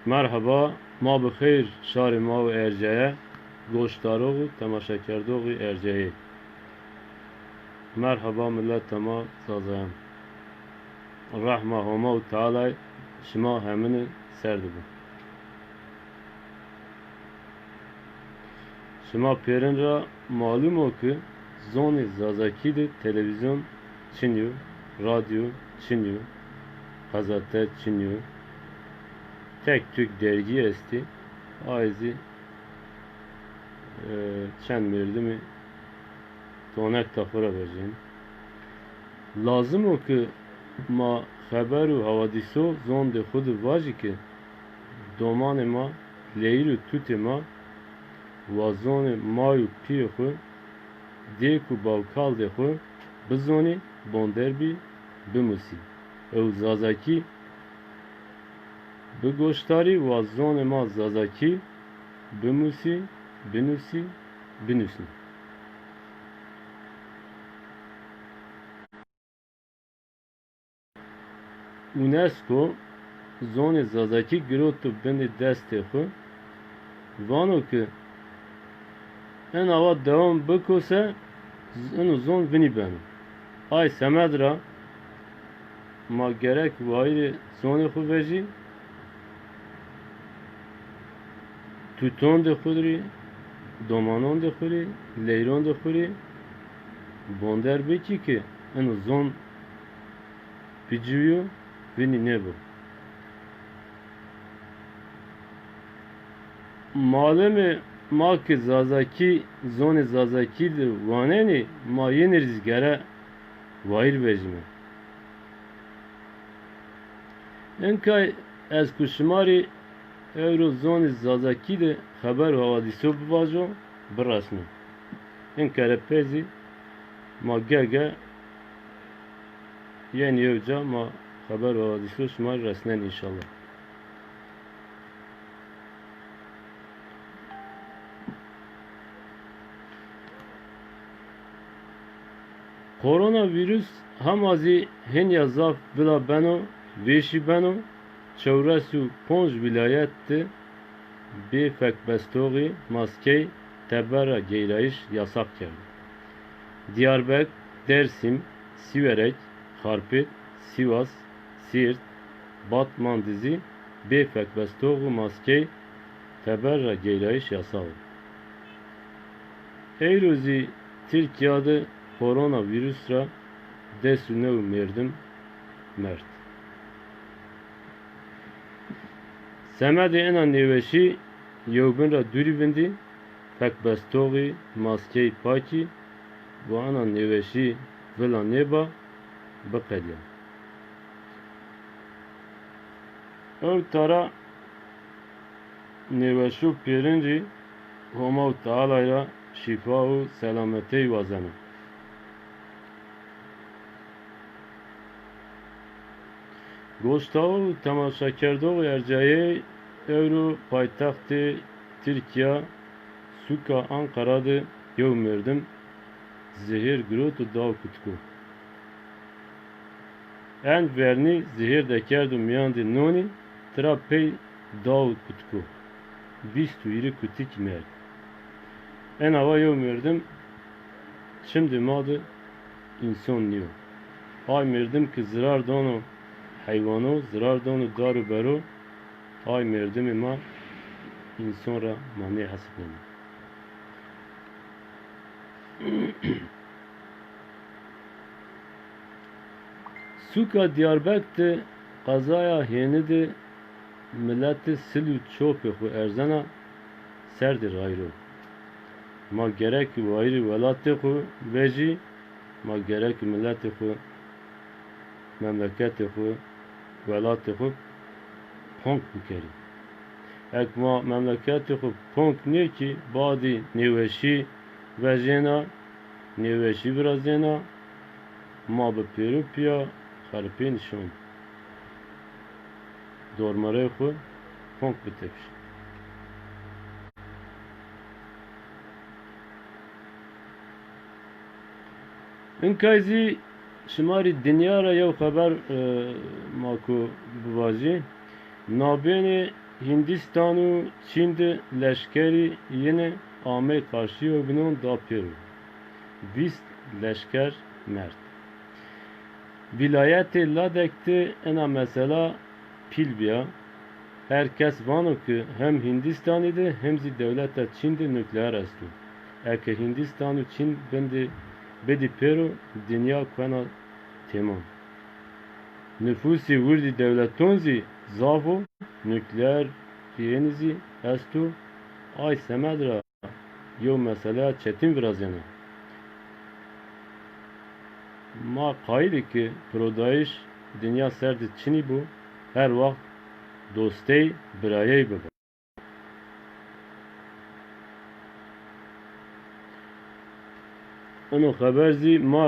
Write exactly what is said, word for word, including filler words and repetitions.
Merheba, ma bi xeyr şarê ma û erceye, goşdarox û temaşekerdoxî erceyê. Merheba mileta ma zazayan. Rehma Homa û Tealay şima hemini ser de bo. Şima pêrin ra malum o ki zonê Zazakî de televîzyon çin yo, radyo çin yo, qezete çin yo. Tek tük dergî estî. Ay zî, e, çend mêrdimî tonekta xo ra vejîn. Lazim o ki ma xeber û hawadîso zondê xo de vajî ki domanê ma, leyîr û tutê ma, wa zonê may û pîyê xo, dêk û bawkaldê xo bizonî, bonder bî, bimusî. Ew Zazakî bigoşdarî, wa zonê ma Zazakî bimusî, binusî, binusnî. UNESCO zonê Zazakî giroto binê destê xo, vano ki ena wa dewam biko se, z-, eno zon vinî beno. Ay semed ra ma gerek wayîrê zonê xo vejî, tutondê xo rî, domanondê xo rî, leyrondê xo rî bonder bikî ki eno zon biciwîyo, vinî nêbo. Malimê ma ki Zazakî, zonê Zazakî de wanenî, ma yînî rî zî gere wayîr vejîme. Inkay ez ku şima rî ewro zonê Zazakî de xeber û hawadîso bivajo, biresno. Inkay ra pey zî ma ge-ge yenî yew ca ma xeber û hawadîso şima rî resnenî înşallah. Koronavîrus hema zî hînya zaf vila beno, vêşî beno, çewres û ponc wîlayet de bê fekbestoxî maskey teber ra geyrayîş yasax kerdo. Diyarbek, Dersim, Sîwerek, Xarpêt, Sîwas, Sîrt, Batman de zî bê fekbestox û maskey teber ra geyrayîş yasax o. Eyro zî Tirkîya de koronavîrus ra des û new merdim merd. Semedê ena nêweşî yewbin ra dûrî vindî, fekbestoxî, maskeyî pakî, wa ena nêweşî vila nêba, biqedîya. Ewta ra nêweşo pêrin rî Homa û Tealay ra şîfa û selametey wazena. Goşdarox û temaşekerdoxê ercayey, ewro paytextê Tirkîya, sûka Anqara de yew merdim zehêr giroto daw kutiko. En vernî zehêr dekerdo mîyandê nonî, tira pey daw kutiko. Vîst û hîrê kutikî merd. Ena wa yew merdim çimdê ma de înson nîyo. Ay merdim ki zirar dano heywano, zirar dano dar û bero, ay merdimê ma înson ra ma nêhesibnenê. Sûka Diyarbek de qezaya hêni de mileti sil û çopê xo erzena serdê rayîro. Ma gerek wayîrê welatê xo vejî, ma gerek miletê xo, memleketê xo, welatê xo ponk bikerî. Eke ma memleketê xo ponk nêkî, badî nêweşî vejêna, nêweşî virazêna, ma bi pêro pîya xeripênî şon. Dormereyê xo ponk bitepşî. Inkay zî şima rî dinya ra yew xeber, e, ma ku bivajî. Nabênê Hindîstan û Çîn de leşkerî yine amey qarşîyo binon da pêro. Vîst leşker merd. Vîlayetê Ladek de ena mesela pîl bîya. Her kes vano ke hem Hindîstanî de hem zî dewleta Çîn de nukleer esto. Eke Hindîstan û Çîn bindî bidî pêro, dinya kuena têman. Nufusî wirdî dewleton zî zaf o, nukleer pîyênî zî esto. Ay semed ra yew meseleya çetin virazena. Ma qayîl ê ke pirodayîş dinya ser de çinî bo, her waxt dostey, birayey bibo. Ino xeber zî ma